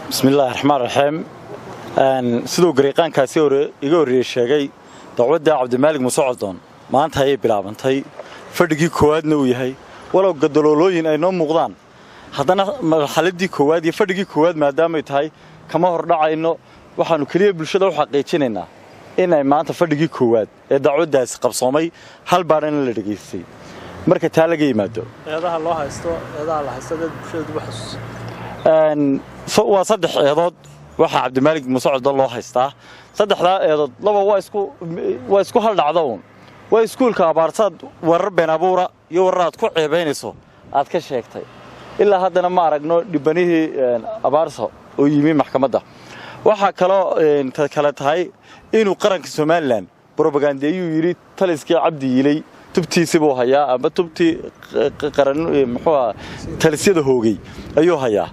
Bismillahi raxmaan raxiim. Siduu garyaqaankaasi hore iga horreeyey sheegay, dacwadda Cabdimaalig Muuse Coldoon maanta ayay bilaabantay, fadhigii koowaadna uu yahay. Walow gadaloolooyin ay noo muuqdaan, haddana marxaladdii koowaad iyo fadhigii koowaad maadaamay tahay, kama hordhacayno. Waxaannu keliya bulshada u xaqiijinaynaa inay maanta fadhigii koowaad ee dacwaddaasi qabsoomay, hal baadhana la dhegaystay. Marka taa laga yimaado, Eedaha loo haysto, eedaha la haysto dad bulshada dib u xasuuso. Waa saddex eedood waxaa Cabdimaalig Muuse Coldoon loo haystaa. Saddexdaa eedood laba waa isku hal dhacdo uun. Waa iskuulka Abaarsaad warar been abuura iyo warar aad ku ceebaynayso aad ka sheegtay. Ilaa haddana ma aragno dhibanihii Abaarso oo yimi maxkamadda. Waxaa kaloo kale tahay inuu qaranka Somaliland brobagandeeyuu yidhi taliskii Cabdi Yilay tubtiisii buu hayaa, amba tubtii qaran, muxuu aha, talisyada hoogay ayuu hayaa.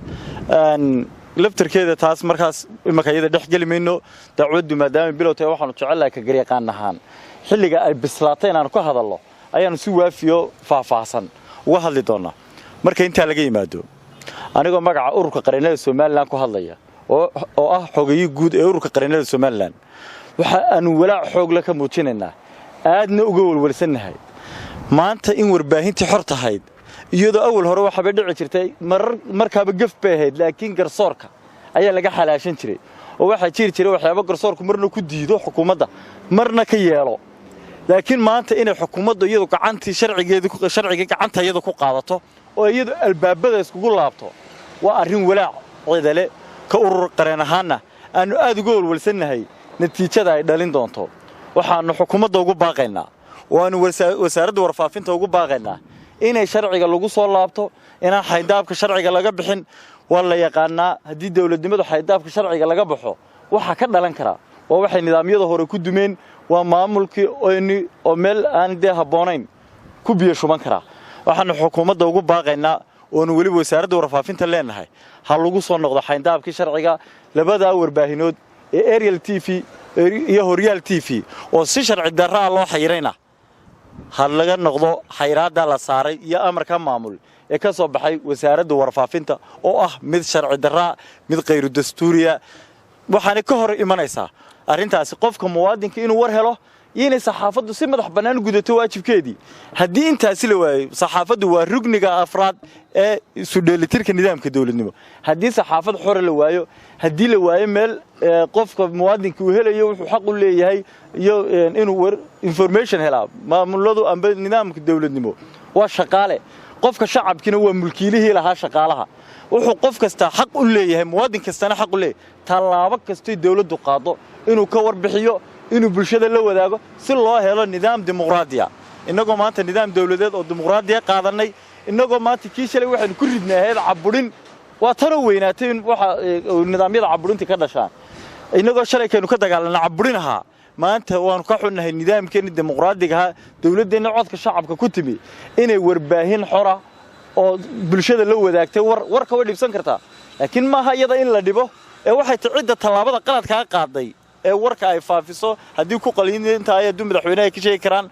Laftarkeeda taas markaas imanka iyada dhex geli mayno. Dacwaddu maadaama bilow tahay, waxaanu jecelnahay ka garyaqaan ahaan xilliga ay bislaatay inaanu ka hadallo, ayaanu si waafiyo faahfaahsan uga hadli doonnaa. Marka intaa laga yimaado, anigoo magaca Ururka Qareennada Somaliland ku hadlaya, oo ah xogeeyii guud ee Ururka Qareennada Somaliland, waxa aanu walaac xoogle ka muujinaynaa, aadna uga walwalsannahay maanta in warbaahintii xor tahayd, iyadoo awal hore waxaabay dhici jirtay marar markaaba gef bay ahayd, laakiin garsoorka ayaa laga xalaashan jiray, oo waxaa jiri jiray waxyaabo garsoorku marna ku diido xukuumadda, marna ka yeelo. Laakiin maanta inay xukuumaddu iyadu gacantii sharcigeedu, sharciga gacanta iyadu ku qaadato oo iyadu albaabada iskugu laabto, waa arrin walaac cidale ka urur qareen ahaanna aanu aad uga walwalsannahay natiijada ay dhalin doonto. Waxaannu xukuumadda ugu baaqaynaa oo aanu Wasaaradda Warfaafinta ugu baaqaynaa inay sharciga lagu soo laabto, inaan xayndaabka sharciga laga bixin. Waa la yaqaanaa, haddii dowladnimadu xayndaabka sharciga laga baxo, waxaa ka dhalan karaa waa waxay nidaamyada hore ku dumeen, waa maamulkii oo meel aan dee habboonayn ku biyo shuban karaa. Waxaanu xukuumadda ugu baaqaynaa oonu weliba Wasaaradda Warfaafinta leenahay, ha lagu soo noqdo xayndaabkii sharciga. Labadaa warbaahinood ee Ariel TV iyo Horyaal TV oo si sharci darraa loo xayirayna, ha laga noqdo xayraadda la saaray iyo amarka maamul ee ka soo baxay Wasaaradda Warfaafinta, oo ah mid sharci darraa, mid khayru dastuuriya. Waxaanay ka hor imanaysaa arrintaasi qofka muwaadinka inuu war helo iyo inay saxaafaddu si madax bannaan gudato waajibkeedii. Haddii intaasi la waayo, saxaafaddu waa rugniga afraad ee isu dheelitirka nidaamka dowladnimo. Haddii saxaafad xore la waayo, haddii la waayo meel qofka muwaadinka uu helayo wuxuu xaq u leeyahay iyo inuu war information helaa, maamuladu amba nidaamka dowladnimo waa shaqaale, qofka shacabkiina waa mulkiilihii lahaa shaqaalaha. Wuxuu qof kastaa xaq u leeyahay, muwaadin kastana xaq u leeyahay, tallaabo kastoy dowladdu qaado inuu ka warbixiyo, inuu bulshada la wadaago, si loo helo nidaam dimuqraadiya. Innagoo maanta nidaam dowladeed oo dimuqraadiya qaadanay, innagoo maanta kii shalay waxaynu ku ridnay ahayd caburin, waa tanoo weynaatay in waxa nidaamyada caburinta ka dhashaan. Innagoo shalay kaynu ka dagaalanna caburin ahaa, maanta waanu ka xunnahay nidaamkeenni dimuqraadiga ahaa, dowladdeenna codka shacabka ku timi, inay warbaahin xora oo bulshada la wadaagtay war, warka way dhibsan kartaa, laakiin maaha iyada in la dhibo ee waxay tahay cidda tallaabada qaladkaa qaaday ee warka ay faafiso. Haddii ku qalintahay, hadduu madaxweynaha ka sheegi karaan,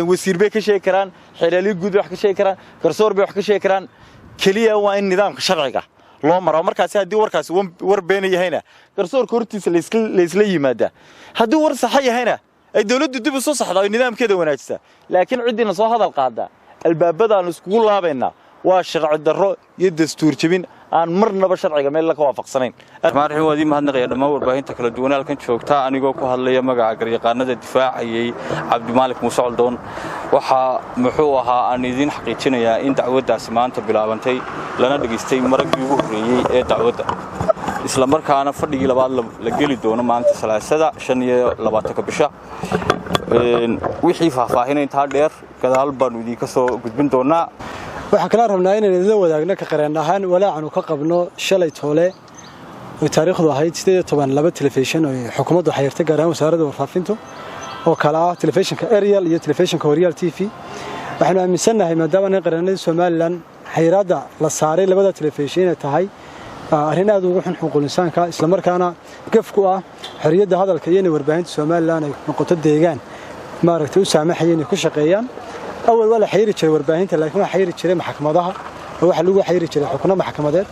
wasiir bay ka sheegi karaan, xeelaaliyo guud bay wax ka sheegi karaan, garsoor bay wax ka sheegi karaan. Keliya waa in nidaamka sharciga loo maro. Markaasi haddii warkaasi war beena yahayna, garsoorka hortiisa laysla yimaadaa. Haddii war saxa yahayna, ay dowladdu dib isu saxdaa oo nidaamkeeda wanaajisaa. Laakiin ciddiina soo hadal qaaddaa albaabadaannu iskugu laabaynaa waa sharci darro iyo dastuur jebin aan marnaba sharciga meel la ka waafaqsanayn. Raxmaan raxiim. Waa idiin mahadnaqaya dhammaan warbaahinta kala duwan halkan joogta. Anigoo ku hadlaya magaca garyaqaanada difaacayay Cabdimaalik Muuse Coldoon, waxaa muxuu ahaa aan idiin xaqiijinayaa in dacwaddaasi maanta bilaabantay, lana dhegaystay maraggii ugu horreeyey ee dacwadda, isla markaana fadhigii labaad la geli doono maalinta Salaasada, 25-ka bisha. Wixii faahfaahina intaa dheer gadaal baannu idinka soo gudbin doonaa. Waxaan kala rabnaa inaan idinla wadaagno ka qareen ahaan walaacanu ka qabno shalay toole oy taariikhdu ahayd 18 laba telefishin oo xukuumaddu xayirtay, gaar ahaan Wasaaradda Warfaafintu, oo kale ah telefishinka Ariel iyo telefishinka Horyaal TV. Waxaanu aaminsannahay, maadaama nin qareenadii Somaliland, xayiraadda la saaray labada telefishin inay tahay arrin aad ugu xun xuquuqul insaanka, islamarkaana gaf ku ah xorriyadda hadalka, iyo inay warbaahinta Somaliland ay noqoto deegaan maaragtay u saamaxaya inay ku shaqeeyaan. Awal waa la xayiri jiray warbaahinta, laakiin waa xayiri jiray maxkamadaha, oo waxaa lagu xayiri jiray xukno maxkamadeed.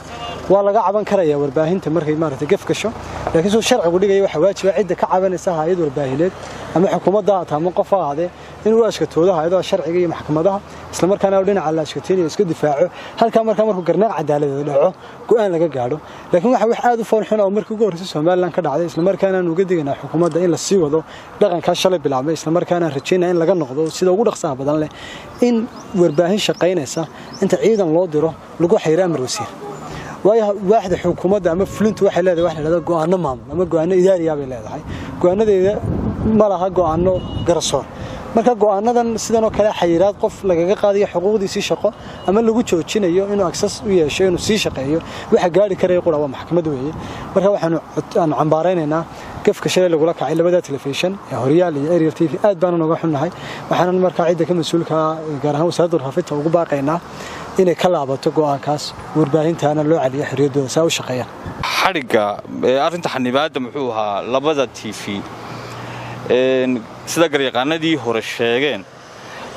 Waa laga caban karayaa warbaahinta markay maaragtay gaf gasho, laakiin soo sharcigu dhigaya waxa waajiba cidda ka cabanaysa hay'ad warbaahineed ama xukuumadda ha ahaato ama qof ha ahaadee inuu ashkatoodo hay'adaha sharciga iyo maxkamadaha, isla markaana uu dhinaca la ashkateynayo iska difaaco. Halkaa markaa markuu garnaaq cadaaladeed dhaco go'aan laga gaadho. Laakiin waxa wax aad u fool xun oo markii ugu horreysay Somaliland ka dhacday, isla markaana aan uga digaynaa xukuumadda in la sii wado dhaqankaa shalay bilaabmay, isla markaana aan rajaynaa in laga noqdo sida ugu dhaqsaha badan leh, in warbaahin shaqaynaysa inta ciidan loo diro lagu xayiro amar wasiir. Waayo waaxda xukuumadda ama fulintu waxay leedahay wax la yidhahdo go'aano maamul ama go'aano idaariya bay leedahay. Go'aanadeeda ma laha go'aano garsoor. Marka go'aanadan sidan oo kale xayiraad qof lagaga qaadayo xuquuqdiisii shaqo ama lagu joojinayo inuu access u yeesho inuu sii shaqeeyo, waxa gaari karaya qura waa maxkamad weeye. Marka waxaanu aanu cambaaraynaynaa gafka shalay lagula kacay labada telefishin ee Horyaal iyo Ariel TV. Aad baanu nooga xunnahay, waxaanan markaa cidda ka mas-uulka ah, gaar ahaan wasaaradda warfaafinta, ugu baaqaynaa inay ka laabato go'aankaas, warbaahintaana loo celiyo xorriyaddooda saa u shaqeeyaan. Xadhigga arrinta xanibaadda muxuu ahaa labada TV, sida garyaqaanadii hore sheegeen,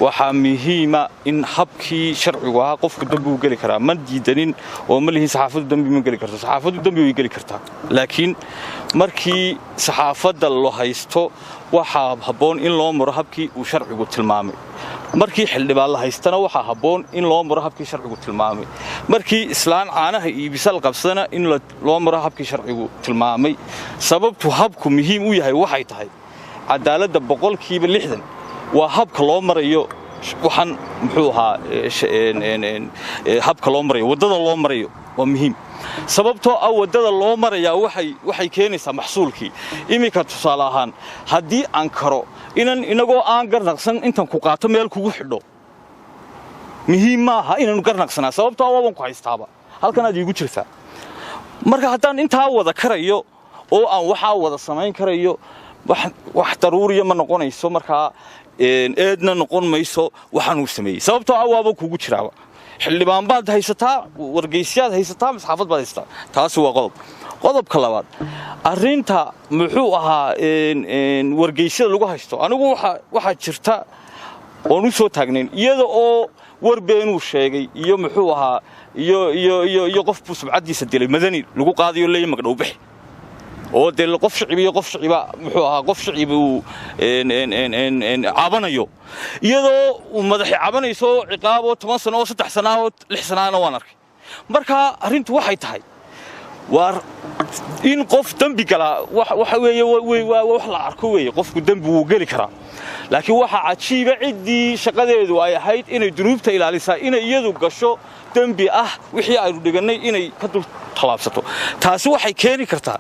waxaa muhiima in habkii sharcigu ahaa qofku dembi uu geli karaa. Ma diidanin oo ma lihin saxaafaddu dembi ma geli karto. Saxaafaddu dembi way geli kartaa, laakiin markii saxaafadda la haysto waxaa habboon in loo maro habkii uu sharcigu tilmaamay. Markii xildhibaan la haystana waxaa habboon in loo maro habkii sharcigu tilmaamay. Markii islaan caanaha iibisa la qabsadana in loo maro habkii sharcigu tilmaamay. Sababtu habku muhiim u yahay waxay tahay cadaaladda 60% waa habka loo marayo. Waxaan muxuu ahaa habka loo marayo, waddada loo marayo waa muhiim, sababtoo ah waddada loo marayaa waxay keenaysaa maxsuulkii. Iminka tusaale ahaan, haddii aan karo inan inagoo aan garnaqsan intan ku qaato meel kugu xidho, muhiim maaha inaanu garnaqsanaa, sababtoo ah waaban ku haystaaba, halkan aad iigu jirtaa. Marka haddaan intaa wada karayo oo aan waxaa wada samayn karayo, wax daruuriya ma noqonayso. Markaa eedna noqon mayso waxaanuu sameeyey, sababtoo ah waaba kugu jiraaba. Xildhibaan baad haysataa, wargeysyaad haysataa, masxaafad baad haysataa. Taasi waa qodob. Qodobka labaad, arrinta muxuu ahaa wargeysyada lagu haysto, anigu waxaa jirta oon u soo taagnayn iyada oo war beenuu sheegay iyo muxuu ahaa iyo qof buu sumcaddiisa dilay madani lagu qaadayo leeya magdhow bixi, oo dee qof shicib iyo qof shiciba muxuu ahaa qof shicib uu cabanayo, iyadoo uu madaxi cabanayso ciqaaboo 10 sano oo 3 sana oo 6 sanaana waan arkay. Marka arrintu waxay tahay waa in qof dembi galaa waxa weeye waa wax la arko weeye. Qofku dembi wuu geli karaa, laakiin waxaa cajiiba ciddii shaqadeedu ay ahayd inay dunuubta ilaalisaa inay iyadu gasho dembi ah wixii aynu dhigannay inay ka dul tallaabsato. Taasi waxay keeni kartaa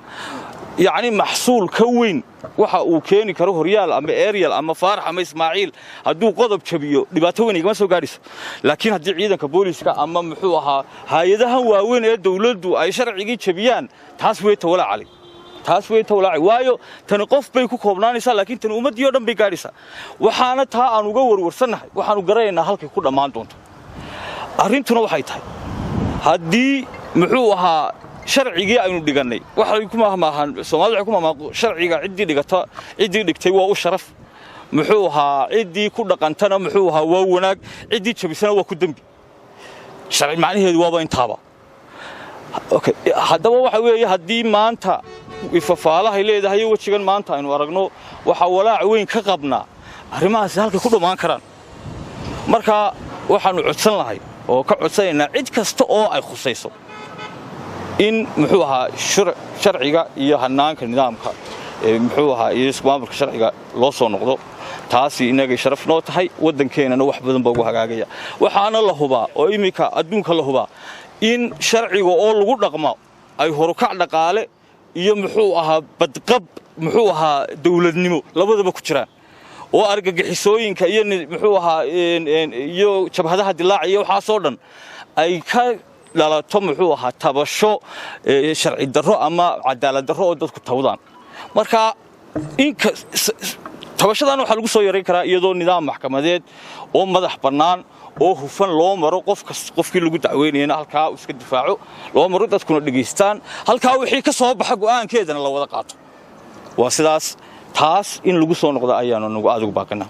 yacni maxsuul ka weyn waxa uu keeni karo Horyaal ama Ariel ama Faarax ama Ismaaciil. Hadduu qodob jabiyo dhibaato weyn igama soo gaadhayso, laakiin haddii ciidanka booliska ama muxuu ahaa hay-adahan waaweyn ee dawladdu ay sharcigii jabiyaan, taas wey tawalaacali, taas wey tawalaaci. Waayo tani qof bay ku koobnaanaysaa, laakiin tani ummaddii oo dhan bay gaadhaysaa. Waxaana taa aan uga warwarsannahay waxaanu garanaynaa halkay ku dhammaan doonto. Arrintuna waxay tahay haddii muxuu ahaa sharcigii aynu dhigannay, waxay ku mahmaahaan Soomaalida, waxay ku mahmaahaan sharciga ciddii dhigata, ciddii dhigtay waa u sharaf, muxuu ahaa ciddii ku dhaqantana muxuu ahaa waa wanaag, ciddii jabisana waa ku dembi. Sharci macnaheedu waaba intaaba. Okay, haddaba waxa weeye haddii maanta ifafaalahay leedahay wejigan maanta aynu aragno, waxaa walaac weyn ka qabnaa arrimahaasi halkay ku dhammaan karaan. Marka waxaannu codsan lahay oo ka codsanaynaa cid kasta oo ay khusayso in muxuu ahaa sharciga iyo hannaanka nidaamka muxuu ahaa iyo ismaamulka sharciga loo soo noqdo. Taasi inagay sharaf noo tahay, waddankeennana wax badan baa ugu hagaagaya. Waxaana la hubaa oo iminka adduunka la hubaa in sharciga oo lagu dhaqmo ay horukac dhaqaale iyo muxuu ahaa badqab muxuu ahaa dawladnimo labadaba ku jiraan, oo argagixisooyinka iyo muxuu ahaa iyo jabhadaha dilaaca iyo waxaasoo dhan ay ka dhalato muxuu ahaa tabasho sharci darro ama cadaalad darro oo dadku tawdaan. Marka inka tabashadan waxaa lagu soo yarayn karaa iyadoo nidaam maxkamadeed oo madax bannaan oo hufan loo maro, qofkii lagu dacweynayana halkaa uu iska difaaco loo maro, dadkuna dhegaystaan, halkaa wixii ka soo baxa go'aankeedana la wada qaato. Waa sidaas, taas in lagu soo noqdo ayaanu nagu aad ugu baaqinaa.